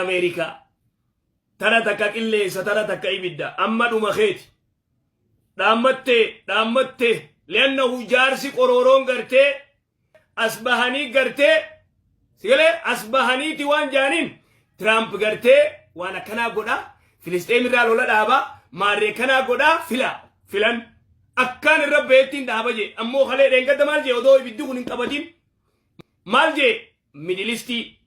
Ameerikaa, tara takka qilleensa, tara takka ibidda, amma dhuma keeti. Dhaammattee, dhaammattee, li'annahu jaarsi qorooroon gartee as bahanii gartee sigalee as bahaniiti waan jaaniin Tiraamp gartee waan akkanaa godha, Filisxeem irraa lola dhaaba, maarree kanaa godha, fila filan akkaan irra beettiin dhaaba jee. Ammoo kalee dheengadda maal jee? Odoo ibiddi kun hin qabatin maal jee? Midilistii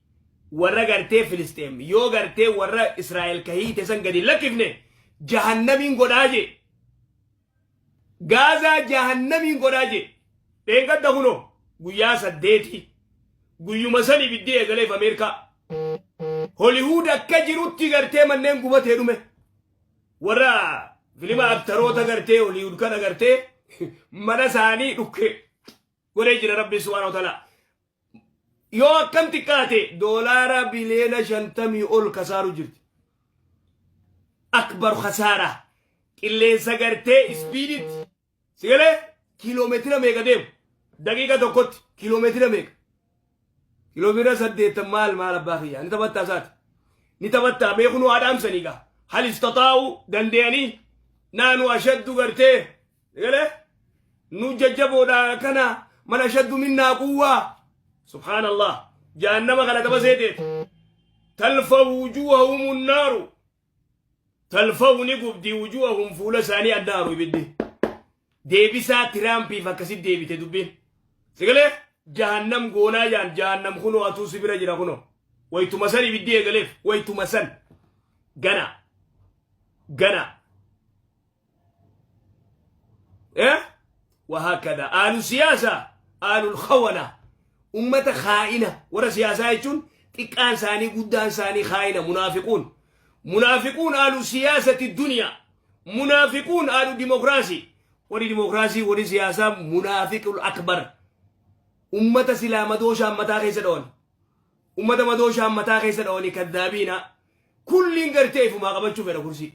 warra gartee Filisxeem yoo gartee warra Israa'el ka hiite san gadi lakkifne jahannamiin godhaa jee. Gaazaa jahannamiin godhaa jee. Dheengadda kunoo guyyaa 8 guyyuma san ibiddi eegaleef Ameerikaa. Holihuud akka jirutti gartee manneen gubatee dhume. Warra filima aktaroota gartee Holihuud kana gartee mana isaanii dhukke godhee jira Rabbi subhaanahu wa ta'ala. Yoo akkam xiqqaate doolaara biliyoona 50 ol kasaaru jirti. Akbar kasaaraa qilleensa gartee ispiiditti sigalee kiiloomeetira meeqa deemu, daqiiqa tokkotti kiiloomeetira meeqa, kiiloomeetira 80 maal maal abbaa kiyyaa ni taphattaa isaati ni taphattaa beekunuu haa dhaamsanii gaa hal istataa'u dandeeyanii naanu ashaddu gartee sigalee nu jajjaboodha kana man ashaddu minnaa quwwaa. Subhaanallah, jahannama kana tapha seeteet talfahu wujuuhahum naaru, talfahu ni gubdi, wujuuhahum fuula isaanii, annaaru ibiddi. Deebisaa Tiraampiif akkasit deebite dubbiin sigalee jahannam goonaa jaan. Jahannam kunoo atuu si bira jira kunoo waytuma san ibiddi eegaleef waytuma san gana gana. Eh? وهكذا آل السياسة، آل الخونة، أمة خائنة. ورا سياسة يجون xiqqaan isaanii guddaan isaanii khaa'ina, munaafiquun, munaafiquun, آل سياسة الدنيا، munaafiquun, آل ديمقراسي, warri dimokiraasii, warri siyaasaa منافق الأكبر. Ummata silaa madooshaan mataa keessa dhawan, ummata madooshaan mataa keessa dhawanii, kadhaabiina kulliin gartee ifumaa qabachuu fedha kursii.